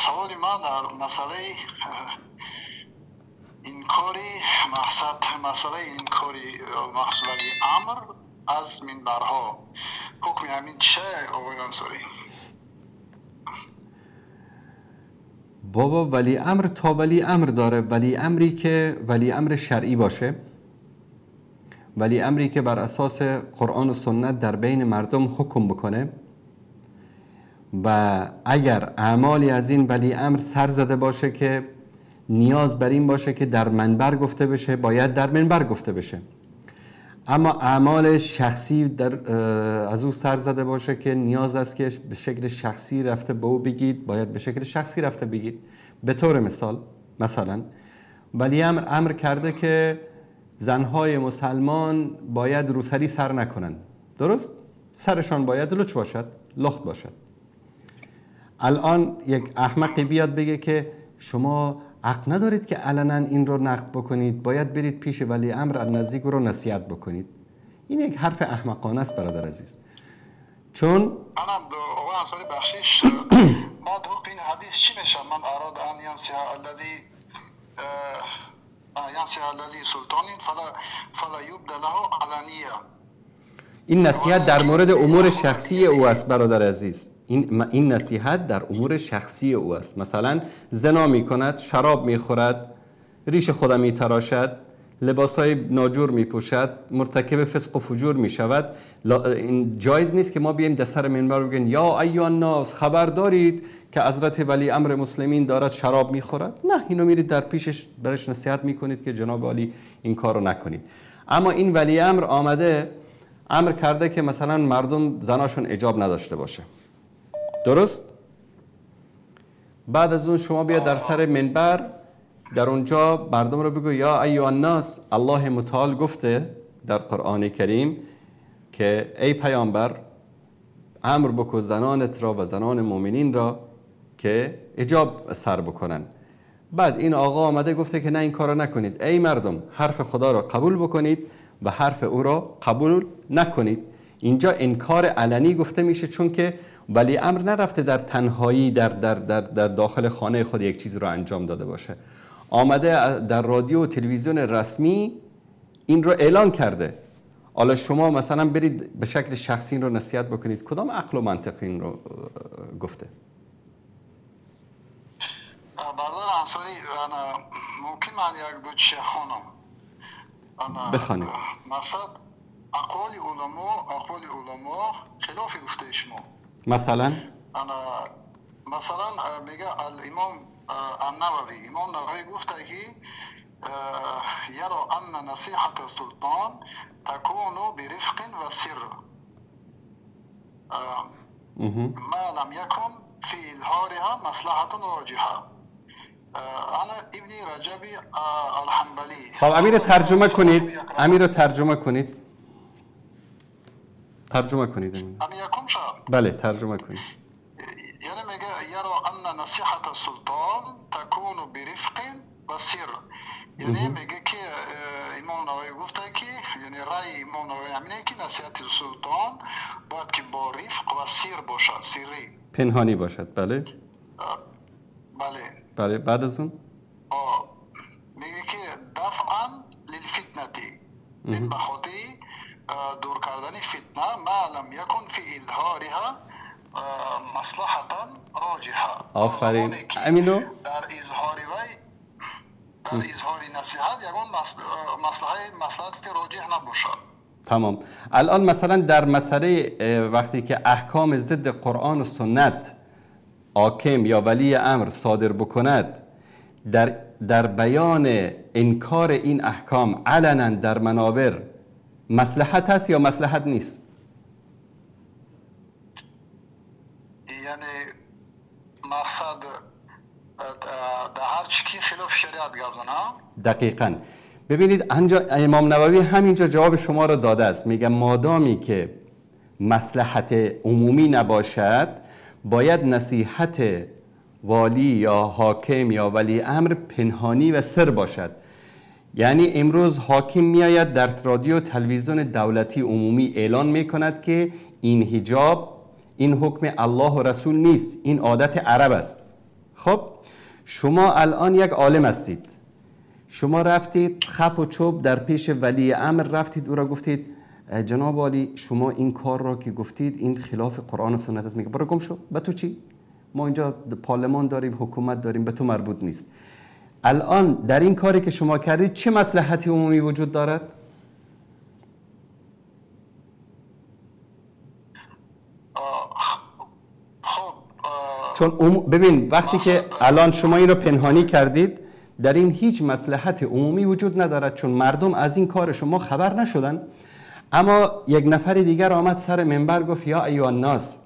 سوال من در مسئله انکاری مسئله انکاری ولی امر از منبرها، حکم همین چه آقای انصاری؟ بابا ولی امر تا ولی امر داره، ولی امری که ولی امر شرعی باشه، ولی امری که بر اساس قرآن و سنت در بین مردم حکم بکنه و اگر اعمالی از این ولی امر سر زده باشه که نیاز بر این باشه که در منبر گفته بشه، باید در منبر گفته بشه. اما اعمال شخصی در از او سر زده باشه که نیاز است که به شکل شخصی رفته به او بگید، باید به شکل شخصی رفته بگید. به طور مثال، مثلا ولی امر امر کرده که زنهای مسلمان باید روسری سر نکنن، درست؟ سرشان باید لچ باشد، لخت باشد. الان یک احمقی بیاد بگه که شما حق ندارید که علنا این رو نقد بکنید، باید برید پیش ولی امر از نزدیک رو نصیحت بکنید. این یک حرف احمقانه است برادر عزیز. چون آقای انصاری بخشش، ما دو این حدیث چی میشه؟ من اراد ان ینصح الذی الذی سلطان فلا یبد له علانیه. این نصیحت در مورد امور شخصی او است برادر عزیز. این نصیحت در امور شخصی او است. مثلا زنا میکند، شراب میخورد، ریش خود میتراشد، لباسهای ناجور میپوشد، مرتکب فسق و فجور میشود. این جایز نیست که ما بیایم در سر منبر بگیم یا ایها الناس خبر دارید که حضرت ولی امر مسلمین دارد شراب میخورد. نه، اینو میرید در پیشش برش نصیحت میکنید که جناب عالی این کارو نکنید. اما این ولی امر آمده امر کرده که مثلا مردم زناشون اجاب نداشته باشه، درست؟ بعد از اون شما بیا در سر منبر در اونجا مردم رو بگو یا ایها الناس، الله متعال گفته در قرآن کریم که ای پیامبر امر بکو زنانت را و زنان مؤمنین را که اجاب سر بکنن. بعد این آقا آمده گفته که نه، این کارو نکنید، ای مردم حرف خدا را قبول بکنید و حرف او را قبول نکنید. اینجا انکار علنی گفته میشه، چون که ولی امر نرفته در تنهایی در در در در داخل خانه خود یک چیز رو انجام داده باشه، آمده در رادیو و تلویزیون رسمی این رو اعلان کرده. حالا شما مثلا برید به شکل شخصی این رو نصیحت بکنید، کدام عقل و منطق این رو گفته؟ برادر انصاری، ممکن من یک دو چیز خونم؟ بخوانید. مقصد اقوال علما خلاف گفته شما. مثلا مثلا میگه الامام النووی، امام نووی گفته که یرا ان نصیحت السلطان تکون برفق و سر ما لم یکن فی اظهارها مصلحة راجحه. انا ابن رجب الحنبلی. خب امیر ترجمه کنید، امیر ترجمه کنید، ترجمه کنید. بله ترجمه کنید. یعنی میگه یرا ان نصیحت السلطان تکون برفق و سر. یعنی میگه که امام نووی گفته که، یعنی رأی امام نووی همینه که نصیحت سلطان باید که با رفق و سر باشد، سری پنهانی باشد. بله بله بله. بعد از اون میگه که دفعا للفتنه، این به خاطر دور کردن فتنه، ما لم یکن فی اظهارها مصلحة راجحه. آفرین. امینو در اظهار وی، در اظهار نصیحت یگان مصلحت راجح نباشد. تمام. الان مثلا در مسئله وقتی که احکام ضد قرآن و سنت حاکم یا ولی امر صادر بکند، در بیان انکار این احکام علنا در منابر مصلحت هست یا مصلحت نیست؟ یعنی مقصد در هر چی که خلاف شریعت گپ زنه؟ دقیقاً. ببینید اینجا امام نووی همینجا جواب شما را داده است. میگه مادامی که مصلحت عمومی نباشد، باید نصیحت والی یا حاکم یا ولی امر پنهانی و سر باشد. یعنی امروز حاکم میآید در رادیو تلویزیون دولتی عمومی اعلان میکند که این حجاب، این حکم الله و رسول نیست، این عادت عرب است. خب شما الان یک عالم هستید، شما رفتید خپ و چوب در پیش ولی امر رفتید، او را گفتید جناب عالی شما این کار را که گفتید این خلاف قرآن و سنت است. میگه برو گم شو، به تو چی؟ ما اینجا پارلمان داریم، حکومت داریم، به تو مربوط نیست. الان در این کاری که شما کردید چه مصلحتی عمومی وجود دارد؟ چون ببین وقتی که الان شما این رو پنهانی کردید در این هیچ مصلحت عمومی وجود ندارد، چون مردم از این کار شما خبر نشدن. اما یک نفر دیگر آمد سر منبر گفت یا ایها الناس،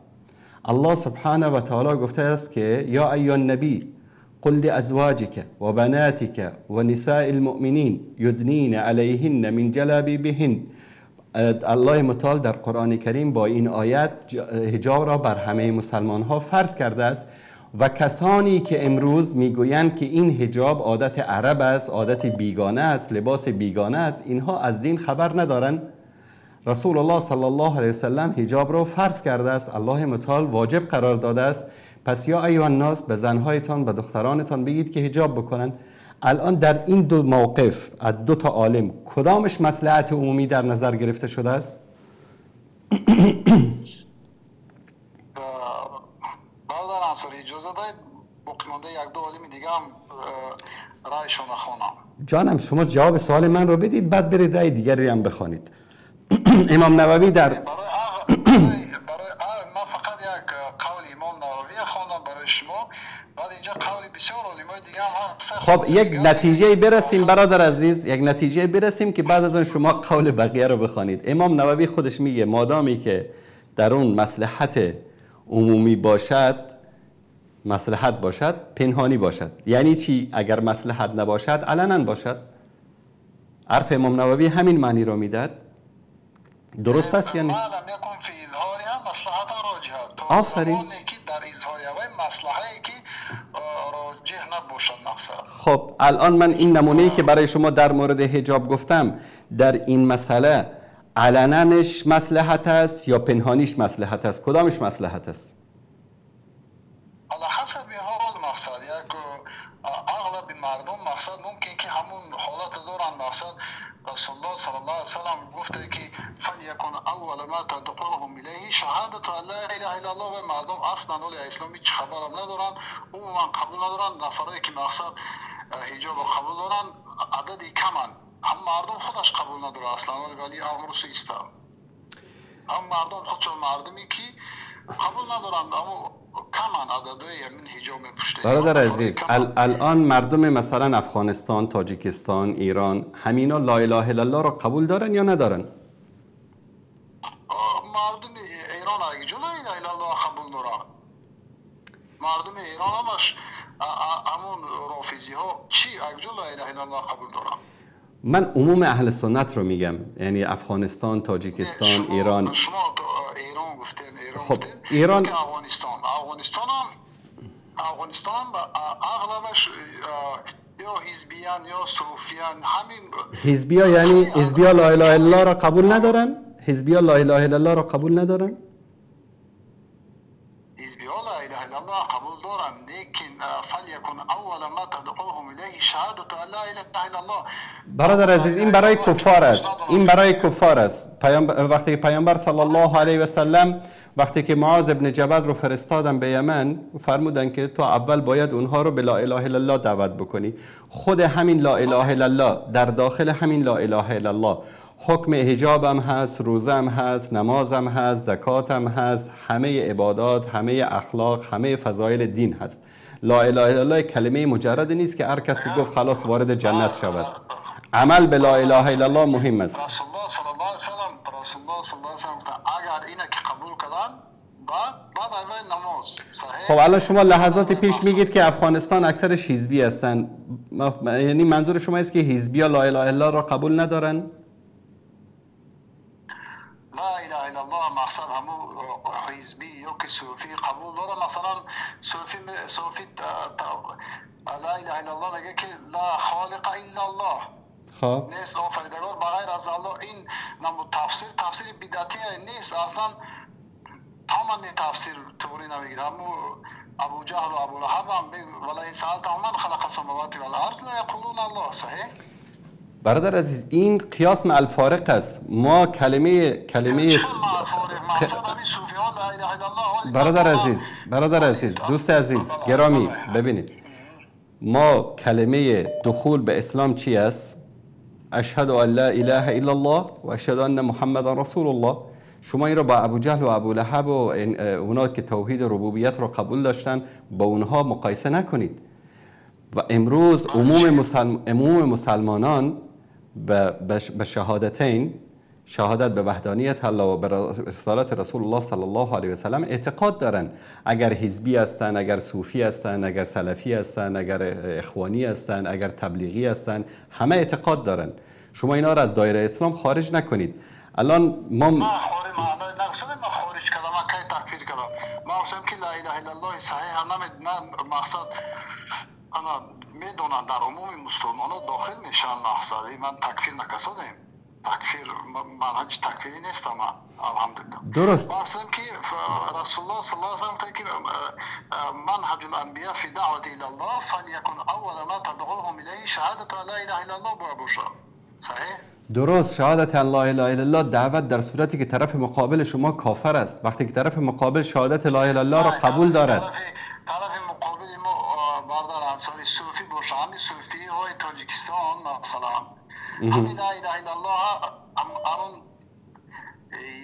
الله سبحانه و تعالی گفته است که یا ایها النبی قل لازواجك و بناتك و نساء المؤمنین یدنین علیهن من جلابیبهن. الله متعال در قرآن کریم با این آیت حجاب را بر همه مسلمان ها فرض کرده است و کسانی که امروز میگویند که این حجاب عادت عرب است، عادت بیگانه است، لباس بیگانه است، اینها از دین خبر ندارند. رسول الله صلی الله علیه وسلم حجاب را فرض کرده است، الله متعال واجب قرار داده است. پس یا ایها الناس به زنهایتان، به دخترانتان بگید که حجاب بکنن. الان در این دو موقف از دو تا عالم کدامش مصلحت عمومی در نظر گرفته شده است؟ برادر انصاری اجازه دهید باقی مانده یک دو عالم دیگه هم رأیشون خوانم. جانم شما جواب سوال من رو بدید بعد برید رأی دیگری هم بخوانید. امام نووی در برای من فقط یک قول امام نووی خواندم برای شما، بعد اینجا قول بسیار علمای دیگه هم هست. خب یک نتیجه برسیم برادر عزیز، یک نتیجه برسیم که بعد از اون شما قول بقیه رو بخوانید. امام نووی خودش میگه مادامی که در اون مصلحت عمومی باشد، مصلحت باشد، پنهانی باشد. یعنی چی؟ اگر مصلحت نباشد علنا باشد. حرف امام نووی همین معنی رو میداد. درست است یا نیست؟ آفرین. خب الان من این نمونه‌ای که برای شما در مورد حجاب گفتم، در این مسئله علننش مصلحت است یا پنهانیش مصلحت است؟ کدامش مصلحت است؟ على حسب حال مقصد. یک اغلب مردم مقصد ممکن که همون حالت دارن. مقصد رسول الله صلی الله علیه وسلم گفته که فلیکن اول ما تدعوهم الیه شهادت ان لا اله الا الله. و مردم اصلا اول اسلامی هیچ خبرم ندارن، عموما قبول ندارن. نفرایی که مقصد حجاب قبول دارن عددی کمن، هم مردم خودش قبول نداره اصلا، ولی امر سیست هم مردم خودشون مردمی که قبول ندارن، اما کمن عددهای همین حجاب میپوشته. برادر عزیز الان مردم مثلا افغانستان، تاجیکستان، ایران، همینا لا اله الا الله را قبول دارن یا ندارن؟ مردم ایران اگه لا اله الا الله قبول دارن. مردم ایران همش همون رافضی ها چی اگه لا اله الا الله قبول دارن. من عموم اهل سنت رو میگم، یعنی افغانستان، تاجیکستان، ایران. شما ایران گفتین، ایران خب گفتین. ایران، افغانستان هم اغلبش یا حزبیان یا صوفیان. همین حزبیا، یعنی حزبیا لا اله الا الله را قبول ندارن؟ حزبیا لا اله الا الله را قبول ندارن؟ حزبیا لا اله الا الله قبول دارن، لیکن فلیکن اول ما تدعوهم الیه شهادت ان لا اله الا الله. برادر عزیز این برای کفار است، این برای کفار است. وقتی پیامبر صلی الله علیه و سلم وقتی که معاذ ابن جبل رو فرستادن به یمن، فرمودن که تو اول باید اونها رو به لا اله الا الله دعوت بکنی. خود همین لا اله الا الله، در داخل همین لا اله الا الله حکم حجابم هست، روزم هست، نمازم هست، زکاتم هست، همه عبادات، همه اخلاق، همه فضایل دین هست. لا اله الا الله کلمه مجرد نیست که هر کسی گفت خلاص وارد جنت شود. عمل به لا اله الا الله مهم است. رسول الله صلی الله علیه وسلم، رسول الله صلی الله علیه وسلم اگر اینا که قبول کردن بعد اول نماز. خب الان شما لحظات پیش میگید که افغانستان اکثرش حزبی هستن، یعنی منظور شما است که حزبی ها لا اله الا الله را قبول ندارن؟ لا اله الا الله مقصد همون حزبی یا که صوفی قبول داره. مثلا صوفی لا اله الا الله میگه که لا خالق الا الله. خب نیست آفریدگار بغیر از الله. این نمو تفسیر بدعتی نیست اصلا، تمام تفسیر طوری نمیگیره. همون ابو جهل و ابو لهب هم ولئن سألتهم من خلق السماوات والارض ليقولون الله. صحیح؟ برادر عزیز، این قیاس مع الفارق است. ما کلمه برادر عزیز، دوست عزیز گرامی، ببینید ما کلمه دخول به اسلام چی است؟ اشهد ان لا اله الا الله و اشهد ان محمد رسول الله. شما این رو با ابو جهل و ابو لهب و اونا که توحید ربوبیت رو قبول داشتن با اونها مقایسه نکنید. و امروز عموم مسلمانان به شهادتین، شهادت به وحدانیت الله و به رسالت رسول الله صلی الله علیه و سلم اعتقاد دارن. اگر حزبی هستن، اگر صوفی هستن، اگر سلفی هستن، اگر اخوانی هستن، اگر تبلیغی هستن، همه اعتقاد دارن. شما اینا را از دایره اسلام خارج نکنید. الان ما خارج کردم، من کی تکفیر کردم؟ ما گفتم که لا اله الا الله صحیح نه، مقصد انا میدونم در عموم مسلمانان داخل میشن. مقصد من تکفیر نکردم، تکفیر منهج تکفیری نیستم من، الحمدلله. درست. گفتم که رسول الله صلی الله علیه و سلم که منهج الانبیاء فی دعوت الی الله فلیکن اول ما تدعوهم الیه شهادت لا اله الا الله باشه. صحیح؟ درست. شهادت لا اله الا الله دعوت در صورتی که طرف مقابل شما کافر است. وقتی که طرف مقابل شهادت لا اله الا الله را قبول دارد، طرف مقابل ما بردار انصاری صوفی باشه، همین صوفی های تاجیکستان مثلا، همین لا اله الا الله همون،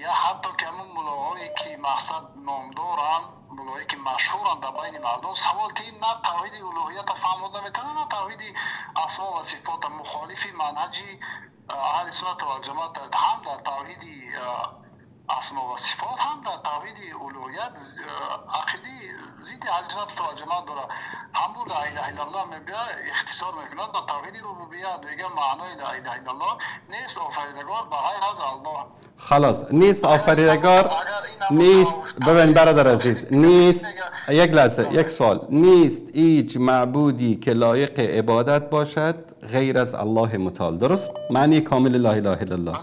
یا حتی که همون ملاهایی که مقصد نام دارن، ملاهایی که مشهورن در بین مردم، سوال تیم نه توحید الوهیت فهمونده نمیتونن، نه توحید اسما و صفات، مخالف منهجی اهل سنت و جماعت هم در توحید اسما و صفات هم در توحید الوهیت عقیده ضد اهل سنت و جماعت داره. همون لا اله الا الله میبیا اختصار میکنه در توحید ربوبیت، میگه معنای لا اله الا الله نیست آفریدگار به غیر از الله. خلاص نیست آفریدگار نیست. ببین برادر عزیز، نیست، یک لحظه، یک سوال، نیست هیچ معبودی که لایق عبادت باشد غیر از الله متعال. درست؟ معنی کامل لا اله الا الله.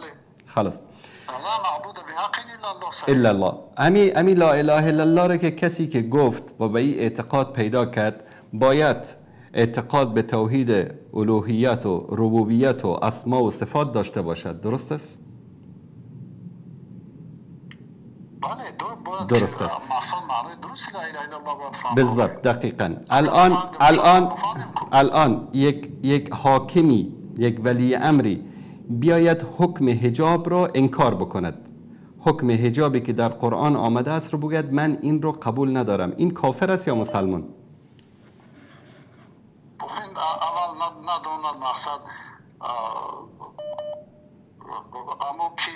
خلاص. الا الله. امی لا اله الا الله را که کسی که گفت و به این اعتقاد پیدا کرد، باید اعتقاد به توحید الوهیت و ربوبیت و اسما و صفات داشته باشد. درست است؟ درست است. بالضبط، دقیقاً. الان الان الان یک حاکمی، یک ولی امری بیاید حکم حجاب را انکار بکند، حکم حجابی که در قرآن آمده است رو بگوید من این رو قبول ندارم، این کافر است یا مسلمان؟ اول ندونم مقصد، اما که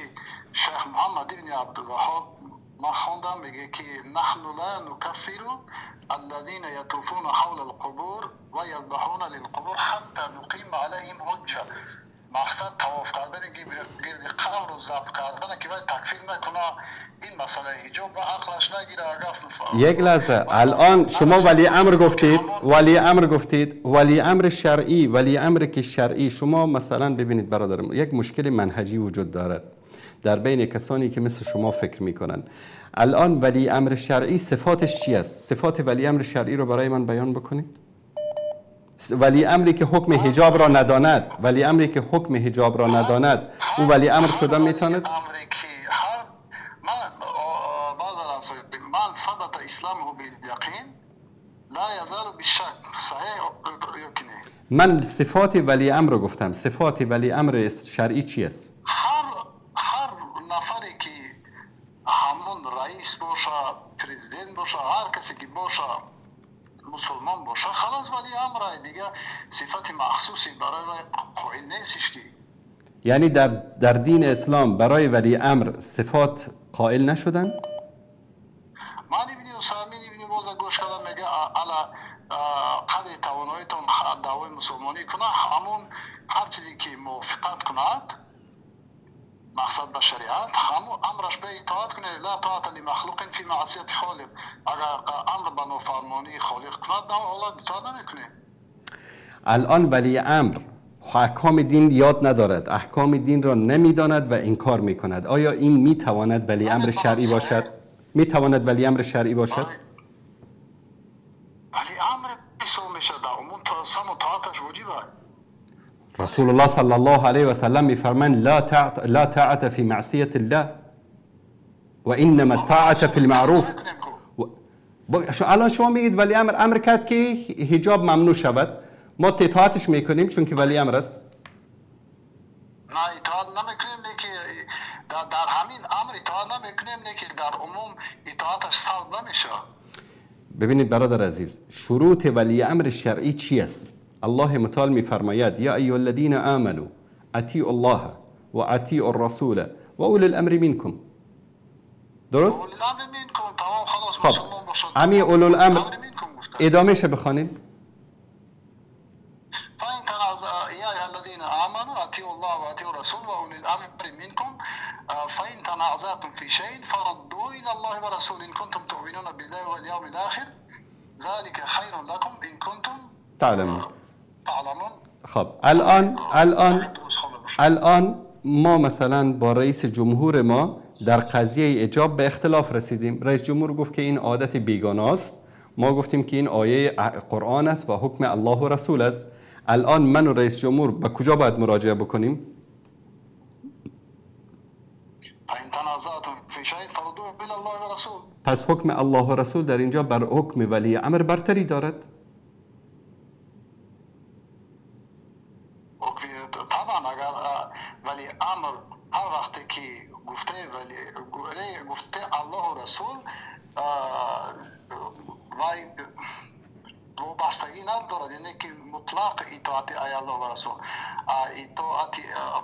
شیخ محمد ابن عبدالوهاب ما خواندم میگه که نحن لا نکفر الذين يطوفون حول القبور ويذبحون للقبور حتى نقيم عليهم حجه. مقصد طواف کردن گرد قبر و ذبح کردن که باید تکفیر نکنه، این مسئله حجاب و عقلش نگیره. یک لحظه، الان شما ولی امر گفتید، ولی امر گفتید، ولی امر شرعی، ولی امر که شرعی. شما مثلا ببینید برادرم، یک مشکل منهجی وجود دارد در بین کسانی که مثل شما فکر میکنن. الان ولی امر شرعی صفاتش چی است؟ صفات ولی امر شرعی رو برای من بیان بکنید. ولی امری که حکم حجاب را نداند، ولی امری که حکم حجاب را نداند، او ولی امر شده میتواند؟ من ثبت اسلامه بالیقین لا یزال بالشک. صحیح؟ من صفات ولی امر رو گفتم. صفات ولی امر شرعی چی است؟ هر نفری که همون رئیس باشه، پرزیدنت باشه، هر کسی که باشه، مسلمان باشه، خلاص ولی امر دیگه صفت مخصوصی برای قائل نیستش که. یعنی در دین اسلام برای ولی امر صفات قائل نشدن؟ من ابن عثیمین ابن باز گوش کردم میگه علی قدر تواناییتون دعوای مسلمانی کنه، همون هر چیزی که موافقت کند مقصد به شریعت، همون امرش به اطاعت کنه. لا طاعت لمخلوق فی معصیت خالق. اگر امر به نافرمانی خالق کند، نه الله اطاعت نمیکنه. الان ولی امر احکام دین یاد ندارد، احکام دین را نمیداند و انکار میکند. آیا این میتواند ولی امر شرعی باشد؟ میتواند ولی امر شرعی باشد؟ در عموم تا سم و طاعتش واجبه. رسول الله صلی الله علیه و سلم میفرمایند لا طاعت فی معصیت الله و انما الطاعت فی المعروف. الان شما میگید ولی امر امر کرد که حجاب ممنوع شود، ما اطاعتش میکنیم چون که ولی امر است. نه اطاعت نمیکنیم، نه که در همین امر اطاعت نمیکنیم، نه که در عموم اطاعتش سلب نمیشه. ببینید برادر عزیز، شروط ولی امر شرعی چی است؟ الله متعال میفرماید یا ایها الذین آمنوا اطیعوا الله و اطیعوا الرسول و اولی الامر منکم. درست؟ اولی الامر منکم، تمام، خلاص. خب امی اولی الامر ادامهش بخوانیم. فإن تنازع یا ایها الذین آمنوا اطیعوا الله و اطیعوا الرسول و اولی الامر منکم فإن تنازعتم فی شیء فردوه الی الله و رسوله ان کنتم تؤمنون بالله والیوم الاخر ذلك خیر لکم ان کنتم تعلمون. تعلمون. خب الان ما مثلا با رئیس جمهور ما در قضیه حجاب به اختلاف رسیدیم. رئیس جمهور گفت که این عادت بیگانه است، ما گفتیم که این آیه قرآن است و حکم الله و رسول است. الان من و رئیس جمهور به کجا باید مراجعه بکنیم؟ پس حکم الله و رسول در اینجا بر حکم ولی امر برتری دارد. طبعا اگر ولی امر هر وقتی که گفته ولی گفته الله و رسول وای وابستگی ندارد، یعنی که مطلق اطاعت الله و رسول اطاعت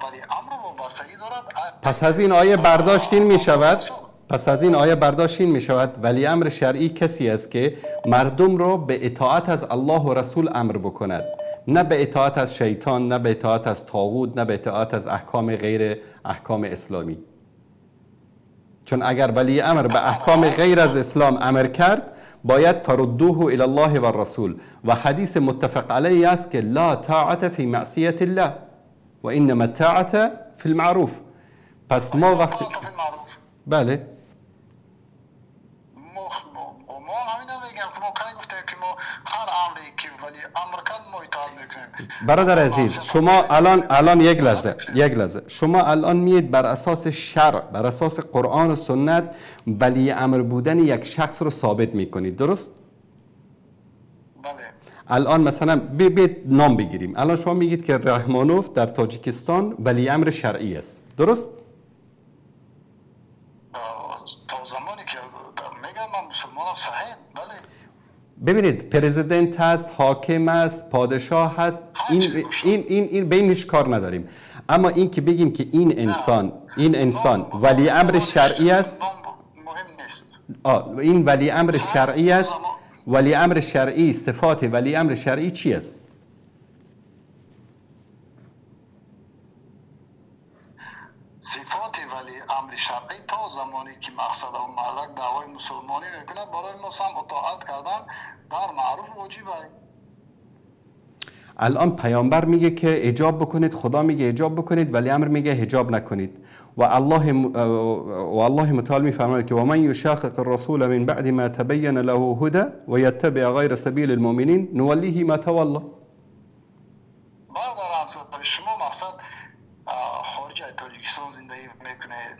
ولی امر وابستگی دارد. پس از این آیه برداشت این می شود، پس از این آیه برداشت این می شود ولی امر شرعی کسی است که مردم را به اطاعت از الله و رسول امر بکند، نه به اطاعت از شیطان، نه به اطاعت از طاغوت، نه به اطاعت از احکام غیر احکام اسلامی. چون اگر ولی امر به احکام غیر از اسلام امر کرد باید فردوه الی الله و الرسول. و حدیث متفق علیه است که لا طاعت فی معصیت الله و انما الطاعت فی المعروف. پس ما وقتی بله برادر عزیز، شما الان یک لحظه شما الان میید بر اساس شرع، بر اساس قرآن و سنت ولی امر بودن یک شخص رو ثابت میکنید، درست؟ بله. الان مثلا بی نام بگیریم، الان شما میگید که رحمانوف در تاجیکستان ولی امر شرعی است، درست؟ تا زمانی که میگم من مسلمانم صحیح، بله. ببینید پرزیدنت هست، حاکم است، پادشاه هست، این این این این به اینش کار نداریم. اما این که بگیم که این انسان ولی امر شرعی است، مهم نیست. این ولی امر شرعی است. ولی امر شرعی، صفات ولی امر شرعی چی است؟ صفات ولی امر شرعی تا زمانی که مقصد و ملک دعوای مسلمانی میکنه برای ما سم اطاعت کردن در معروف واجبه. الان پیامبر میگه که حجاب بکنید، خدا میگه حجاب بکنید، ولی امر میگه حجاب نکنید. و الله متعال میفرماید که و من یشاقق الرسول من بعد ما تبین له هدى و یتبع غیر سبیل المؤمنین نولیه ما تولی. برادر شما مقصد خارج از تاجیکستان زندگی میکنید،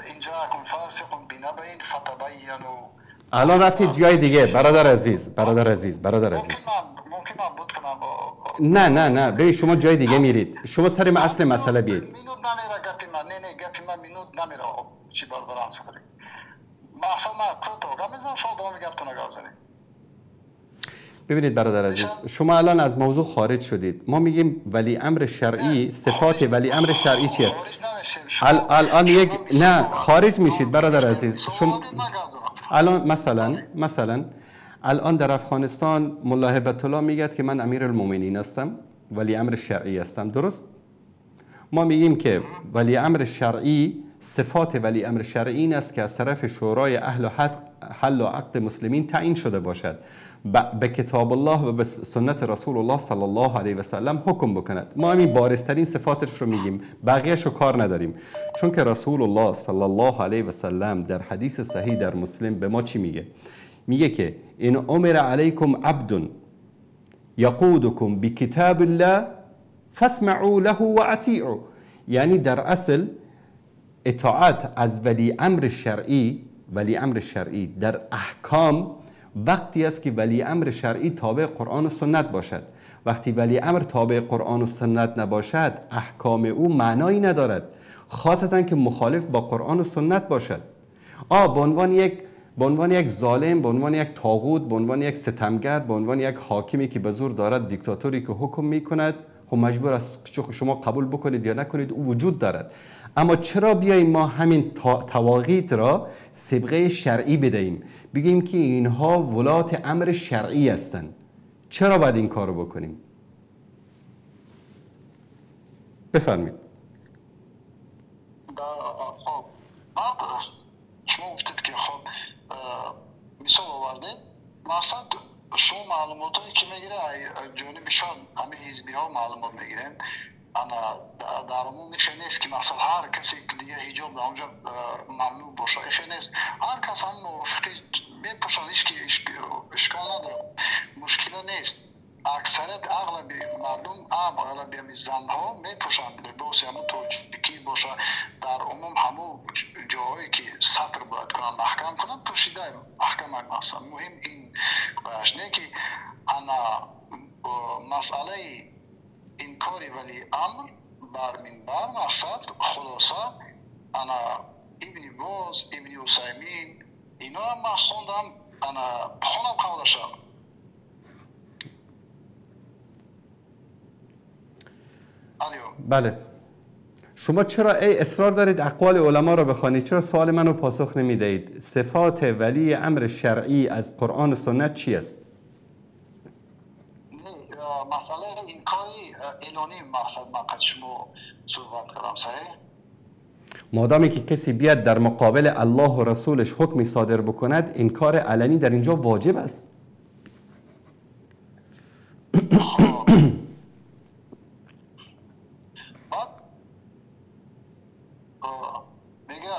اینجا اکن فاسق بنبأ فتبینوا. الان رفتید جای دیگه برادر عزیز، برادر عزیز، برادر عزیز. ممکن من بود کنم؟ نه نه نه، ببین شما جای دیگه میرید، شما سر اصل مسئله بیاید. مینوت نمیره گپی من، نه نه گپی من مینوت نمیره. چی برادر انصاری؟ من اصلا من کوتاه میزنم، شما دوام گپتون رو بزنید. ببینید برادر عزیز، شما الان از موضوع خارج شدید. ما میگیم ولی امر شرعی، صفات ولی امر شرعی چی است؟ الان یک نه خارج میشید برادر عزیز. شما الان مثلا الان در افغانستان ملا هبت الله میگه که من امیرالمومنین هستم، ولی امر شرعی هستم، درست؟ ما میگیم که ولی امر شرعی، صفات ولی امر شرعی این است که از طرف شورای اهل حل و عقد مسلمین تعیین شده باشد، به کتاب الله و به سنت رسول الله صلی الله علیه و سلم حکم بکند. ما همین بارزترین صفاتش رو میگیم، بقیه‌اش رو کار نداریم. چون که رسول الله صلی الله علیه و سلم در حدیث صحیح در مسلم به ما چی میگه؟ میگه که ان امر علیکم عبد یقودکم بکتاب الله فاسمعوا له و اطیعوا. یعنی در اصل اطاعت از ولی امر شرعی، ولی امر شرعی در احکام وقتی است که ولی امر شرعی تابع قرآن و سنت باشد. وقتی ولی امر تابع قرآن و سنت نباشد، احکام او معنایی ندارد، خاصتا که مخالف با قرآن و سنت باشد. به عنوان یک ظالم، به عنوان یک طاغوت، به عنوان یک ستمگر، به عنوان یک حاکمی که به زور دارد، دیکتاتوری که حکم میکند، خب مجبور است شما قبول بکنید یا نکنید، او وجود دارد. اما چرا بیاییم ما همین طواغیت را سابقه شرعی بدهیم، بگیم که اینها ولات امر شرعی هستند؟ چرا باید این کارو بکنیم؟ بفرمایید. خب بعد شما گفتید که خب مثال آوردید، مقصد شما معلوماتایی که میگیره جانبشان همه حزبی ها معلومات میگیرن، انا در عموم خیلی نیست که مثلا هر کسی که دیگه حجاب در اونجا ممنوع باشه، خیلی نیست. هر کس هم موافقی میپوشن، هیچ که اشکال نداره، مشکل نیست. اکثریت اغلب مردم، اغلب همین زنها میپوشند لباس همون تاجیکی باشه، در عموم همون جاهایی که ستر باید کنن محکم کنن پوشیده محکم مثلا. مهم این باش نه که انا مسئله انکار ولی امر بر منبر مقصد خلاصه انا ابن باز، ابن عثیمین، اینا من خوندم، انا خونم قولشم. بله، شما چرا ای اصرار دارید اقوال علما را بخوانید؟ چرا سوال منو پاسخ نمیدهید؟ صفات ولی امر شرعی از قرآن و سنت چی است؟ مسئله انکاری اعلانی مقصد من قد شما صحبت کردم، صحیح؟ مادامی که کسی بیاد در مقابل الله و رسولش حکمی صادر بکند، انکار علنی در اینجا واجب است. میگه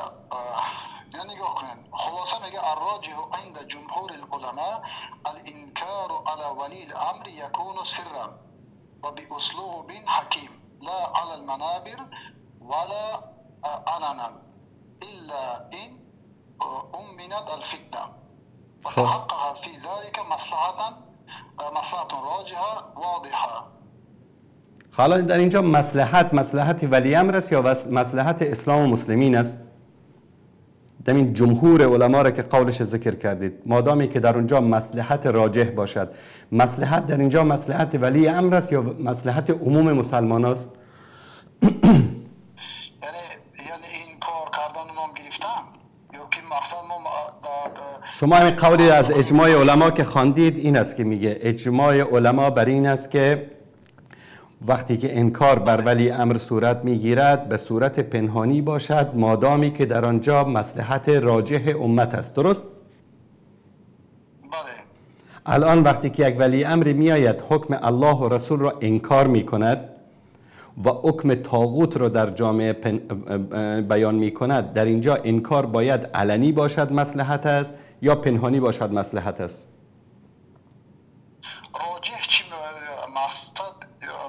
نگاه کنین، خلاصه میگه الراجح عند جمهور العلماء الانکار على ولي الامر يكون سرا وباسلوب حكيم لا على المنابر ولا علنا الا ان امنت الفتنه وتحقق في ذلك مصلحه راجحه واضحه. حالا در اینجا مصلحت، مصلحت ولی امر است یا مصلحت اسلام و مسلمین است؟ این جمهور علما را که قولش ذکر کردید، مادامی که در اونجا مصلحت راجح باشد، مصلحت در اینجا مصلحت ولی امر است یا مصلحت عموم مسلمان است؟ یعنی این کار کردن نام گرفتن یا که مقصد ما شما همین قولی از اجماع علما که خواندید این است که میگه اجماع علما بر این است که وقتی که انکار بر ولی امر صورت میگیرد به صورت پنهانی باشد، مادامی که در آنجا مصلحت راجح امت است. درست؟ بله. الان وقتی که یک ولی امر میآید حکم الله و رسول را انکار میکند و حکم طاغوت را در جامعه بیان میکند، در اینجا انکار باید علنی باشد مصلحت است یا پنهانی باشد مصلحت است؟ راجح چی مقصد؟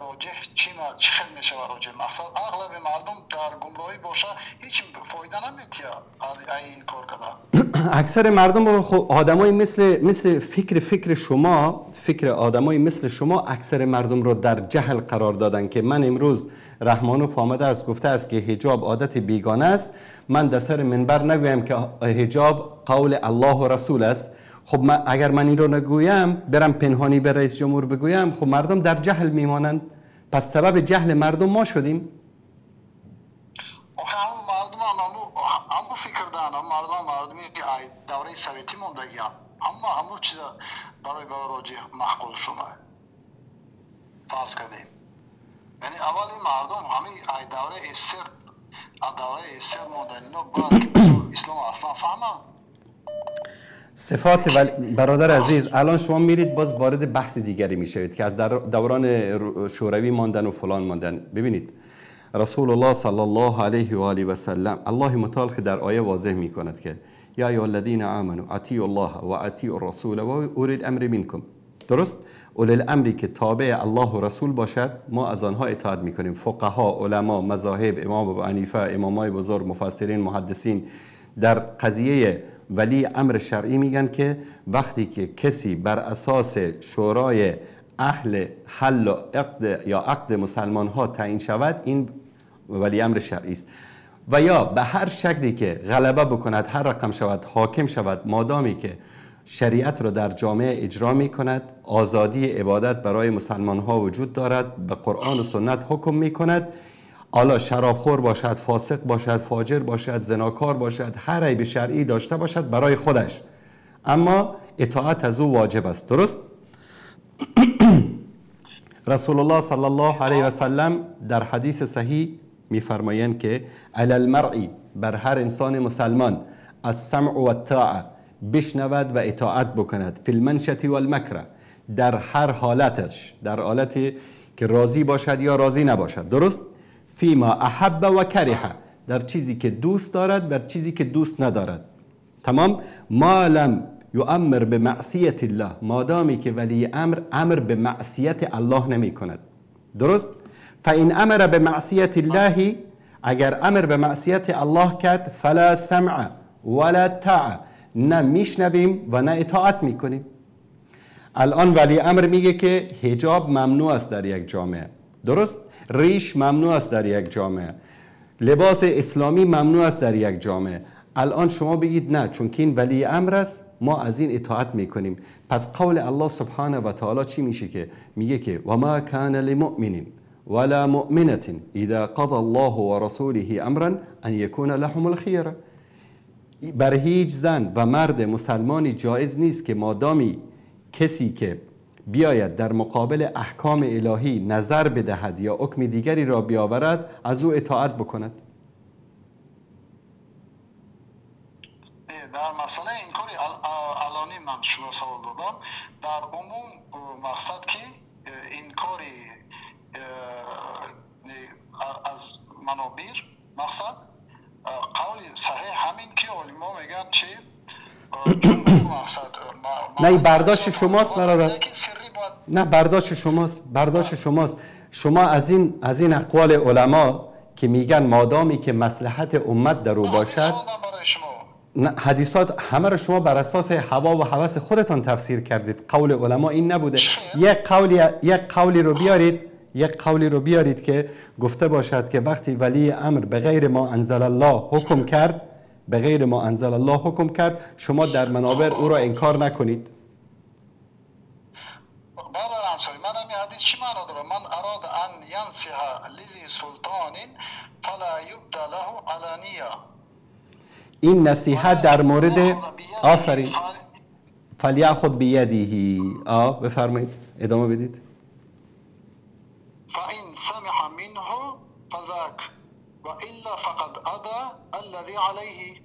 راجح چی خیلی میشه راجح مقصد اغلب مردم در گمراهی باشه هیچ فایده نمیتیه این کار کرده. اکثر مردم خب آدمای مثل فکر شما، فکر آدمای مثل شما اکثر مردم رو در جهل قرار دادن که من امروز رحمانوف آمده است گفته است که حجاب عادت بیگانه است، من در سر منبر نگویم که حجاب قول الله و رسول است. خب من اگر من این رو نگویم، برم پنهانی به رئیس جمهور بگویم، خب مردم در جهل میمانند. پس سبب جهل مردم ما شدیم. آخه همون مردم هم فکر دارن، هم مردمی دوره سویتی موندگی هم همون چیز برای راجع معقول شما فرض کردیم. یعنی اول این مردم همین دوره استر موندن، اینا باید که اسلام اصلا فهمن. صفات برادر عزیز، الان شما میرید باز وارد بحث دیگری میشوید که از دوران شوروی ماندن و فلان ماندن. ببینید رسول الله صلی الله علیه و آله و سلم، الله متعال که در آیه واضح میکند که یا ایها الذین آمنوا اطیعوا الله و اطیعوا الرسول و اولی الامر منکم. درست؟ اولی الامری که تابع الله و رسول باشد ما از آنها اطاعت میکنیم. فقها، علما، مذاهب، امام ابو حنیفه، امامای بزرگ، مفسرین، محدثین در قضیه ولی امر شرعی میگن که وقتی که کسی بر اساس شورای اهل حل و عقد یا عقد مسلمان ها تعیین شود، این ولی امر شرعی است. و یا به هر شکلی که غلبه بکند، هر رقم شود، حاکم شود، مادامی که شریعت را در جامعه اجرا می کند، آزادی عبادت برای مسلمان ها وجود دارد، به قرآن و سنت حکم می کند، حالا شرابخور باشد، فاسق باشد، فاجر باشد، زناکار باشد، هر عیب شرعی داشته باشد برای خودش، اما اطاعت از او واجب است. درست؟ رسول الله صلی الله علیه و سلم در حدیث صحیح میفرمایند که علی المرء، بر هر انسان مسلمان، السمع و الطاعه، بشنود و اطاعت بکند، فی المنشة و المکره، در هر حالتش، در حالتی که راضی باشد یا راضی نباشد. درست؟ فیما احب و کره، در چیزی که دوست دارد، در چیزی که دوست ندارد. تمام؟ ما لم یؤمر به معصیت الله، مادامی که ولی امر امر به معصیت الله نمی کند. درست؟ فإن امر به معصیت الله، اگر امر به معصیت الله کرد، فلا سمع ولا طاعه، نه میشنویم و نه اطاعت میکنیم. الان ولی امر میگه که حجاب ممنوع است در یک جامعه. درست؟ ریش ممنوع است در یک جامعه، لباس اسلامی ممنوع است در یک جامعه. الان شما بگید نه، چون که این ولی امر است ما از این اطاعت میکنیم. پس قول الله سبحانه و تعالی چی میشه که میگه که و ما کان لمؤمن ولا مؤمنة اذا قضى الله ورسوله امرا ان يكون لهم الخيره. بر هیچ زن و مرد مسلمانی جایز نیست که مادامی کسی که بیاید در مقابل احکام الهی نظر بدهد یا حکم دیگری را بیاورد از او اطاعت بکند. در مسئله انکار علانی من شما سوال دادم، در عموم مقصد که انکار از منابر مقصد قول صحیح همین که علما میگن چه نه، این برداشت شماست برادر. نه، برداشت شماست، برداشت شماست. شما از این اقوال علما که میگن مادامی که مصلحت امت در او باشد، نه، حدیثات همه رو شما بر اساس هوا و هوس خودتان تفسیر کردید. قول علما این نبوده. یک قولی رو بیارید، یک قولی رو بیارید که گفته باشد که وقتی ولی امر به غیر ما انزل الله حکم کرد، به غیر ما انزل الله حکم کرد، شما در منابر او را انکار نکنید. برادر انصاری، من همین حدیث چی معنا داره؟ من اراد ان ینصح لذی سلطان فلا یبدا له علانیه. این نصیحت در مورد، آفرین، فلیأخذ بیده. بفرمایید ادامه بدید. فإن سمع منه فذاک وإلا فقد أدى الذي عليه.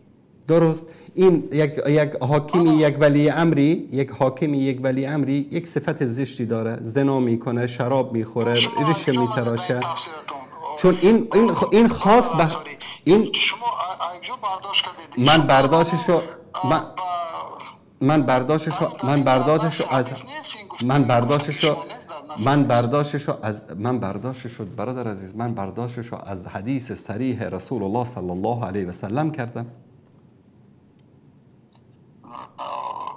درست. این یک حاکمی، یک ولی امری، یک حاکمی، یک ولی امری یک صفت زشتی داره، زنا میکنه، شراب میخوره، ریش میتراشه. چون این خاص به این شما برداشت کردید. من برداشتشو من برداشتشو من برداشتشو از من برداشتشو من برداشتشو از من برداشتشو برادر عزیز، من برداشتشو از حدیث صریح رسول الله صلی الله علیه و سلم کردم.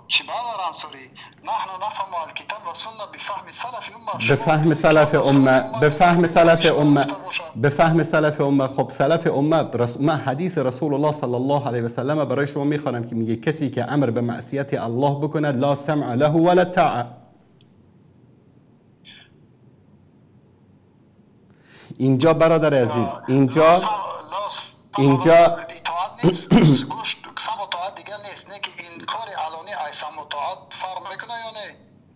چی برادر انصاری، نحن نفهم الكتاب والسنه بفهم سلف امه، به فهم سلف امه، به فهم سلف امه، به فهم سلف امه. خب سلف امه، من حدیث رسول الله صلی الله علیه و سلم برای شما میخوانم که میگه کسی که امر به معصیت الله بکند لا سمع له ولا طاعه. اینجا برادر عزیز، اینجا اینجا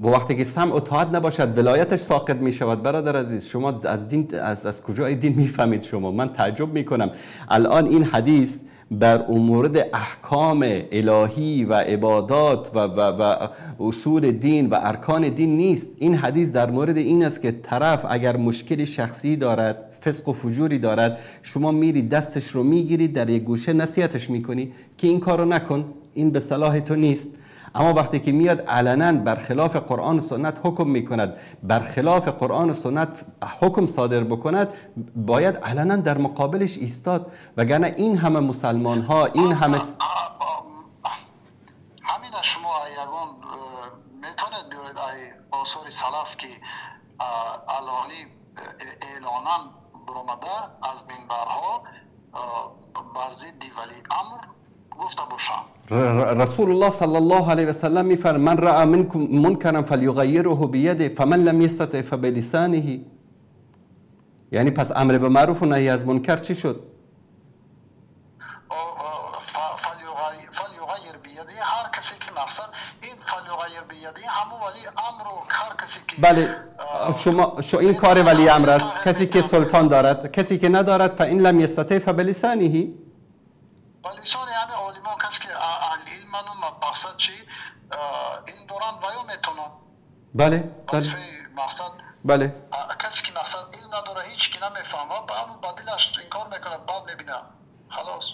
با وقتی که سمع و طاعت نباشد ولایتش ساقط می شود. برادر عزیز، شما از دین از کجای دین میفهمید شما؟ من تعجب میکنم. الان این حدیث بر مورد احکام الهی و عبادات و اصول دین و ارکان دین نیست. این حدیث در مورد این است که طرف اگر مشکل شخصی دارد، فسق و فجوری دارد، شما میری دستش رو میگیری در یک گوشه نصیحتش میکنی که این کارو نکن، این به صلاح تو نیست. اما وقتی که میاد علنا برخلاف قرآن و سنت حکم میکند، برخلاف قرآن و سنت حکم صادر بکند، باید علنا در مقابلش ایستاد. وگرنه این همه مسلمان ها، این همه همین شما یگان میتونید بیارید ای آثار سلف که علانی اعلانا برآمده از منبرها بر ضد ولی امر گفته باشم. رسول الله صلی الله علیه و سلم میفرماید من رأى منکم منکرا فلیغیره بیده فمن لم یستطع فبلسانه. یعنی پس امر به معروف و نهی از منکر چی شد؟ فلیغیر بیده، هر کسی که مقصد این فلیغیر بیده همون ولی امر و هر کسی که بله شما این کار ولی امر است. کسی که سلطان دارد، کسی که ندارد فان لم یستطع فبلسانه. بلسان یعنی عالمان، کسی که اهل علم و مقصد چی این دوران ویا میتونن. بله بله مقصد بله کسی که مقصد علم نداره، هیچ کی نمیفهمه، با دلش انکار میکنه، بعد میبینه خلاص.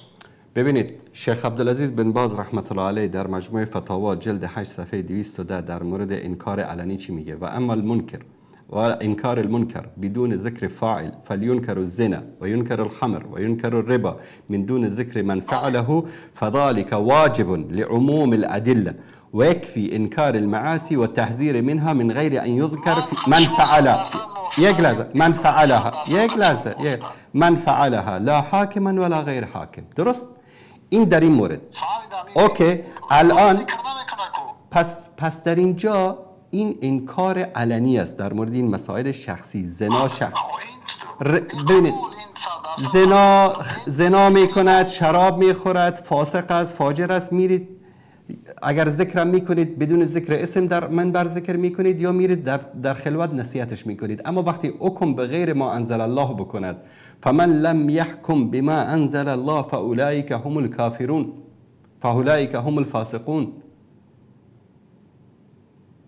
ببینید شیخ عبدالعزیز بن باز رحمت الله علیه در مجموعه فتاوا جلد 8 صفحه 210 در مورد انکار علنی چی میگه؟ و اما المنکر و انکار المنکر بدون ذکر فاعل فلينكر الزنا وينكر الخمر وينكر الربا من دون ذکر من فعله فذلك واجب لعموم الأدلة ويكفي انكار المعاصي والتحذير منها من غير ان يذكر من فعلها. یک لحظه، من فعلها، یک لحظه، من فعلها لا حاکما ولا غیر حاکم. درست؟ این در این مورد. okay الان پس در اینجا این انکار علنی است در مورد این مسائل شخصی. زنا شخص ببینید، زنا میکند، شراب میخورد، فاسق است، فاجر است، میرید اگر ذکرم میکنید بدون ذکر اسم در منبر ذکر میکنید یا میرید در خلوت نصیحتش میکنید. اما وقتی حکم به غیر ما انزل الله بکند، فمن لم يحكم بما انزل الله فاولئک هم الكافرون فاولئک هم الفاسقون.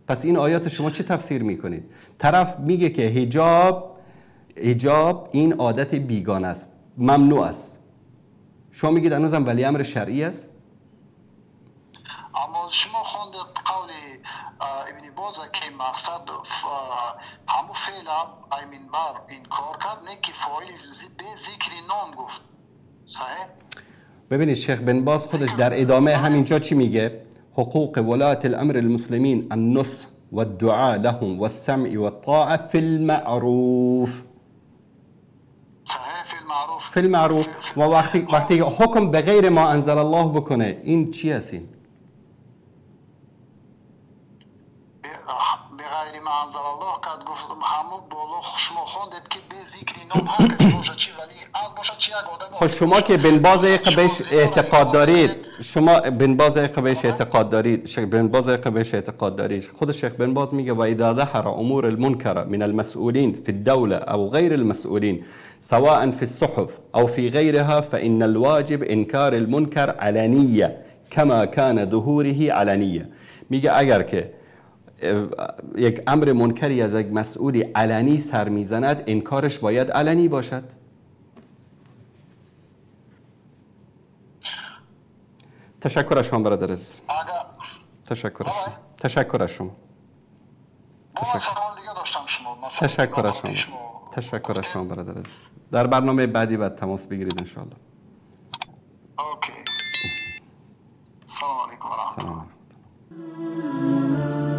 پس این آیات شما چه تفسیر میکنید؟ طرف میگه که حجاب این عادت بیگانه است، ممنوع است. شما میگید هنوزم ولی امر شرعی است؟ اما شما خوند قول ابن باز که مقصد همو فعل ای منبر انکار کرد، نه که فاعل به ذکر نام گفت. صحیح؟ ببینید شیخ بن باز خودش در ادامه همینجا چی میگه؟ حقوق ولاة الامر المسلمین النصح والدعاء لهم والسمع والطاعة في المعروف. صحیح، فی المعروف، فی المعروف. و وقتی حکم به غیر ما انزل الله بکنه، این چی هست؟ این به غیر ما انزل الله قد گفت همون بالا شما خوندید که به ذکر نام هر کسی باشه چی ولی امر باشه چی یک آدم. خب شما که بن باز بهش اعتقاد دارید، شما بن باز بهش اعتقاد دارید، شیخ بن باز بهش اعتقاد دارید، خود شیخ بن باز میگه و اذا ظهر امور المنکر من المسؤولین في الدولة او غیر المسؤولین سواء في الصحف او في غيرها فإن الواجب انکار المنکر علنیه كما كان ظهوره علنیه. میگه اگر که یک امر منکری از یک مسئولی علنی سر میزند، انکارش باید علنی باشد. تشکر از شما برادر عزیز. تشکر از شما. تشکر از شما. تشکر از شما. تشکر از شما برادر عزیز. در برنامه بعدی بعد تماس بگیرید انشاءالله. okay. سلام علیکم و رحمت الله. سلام.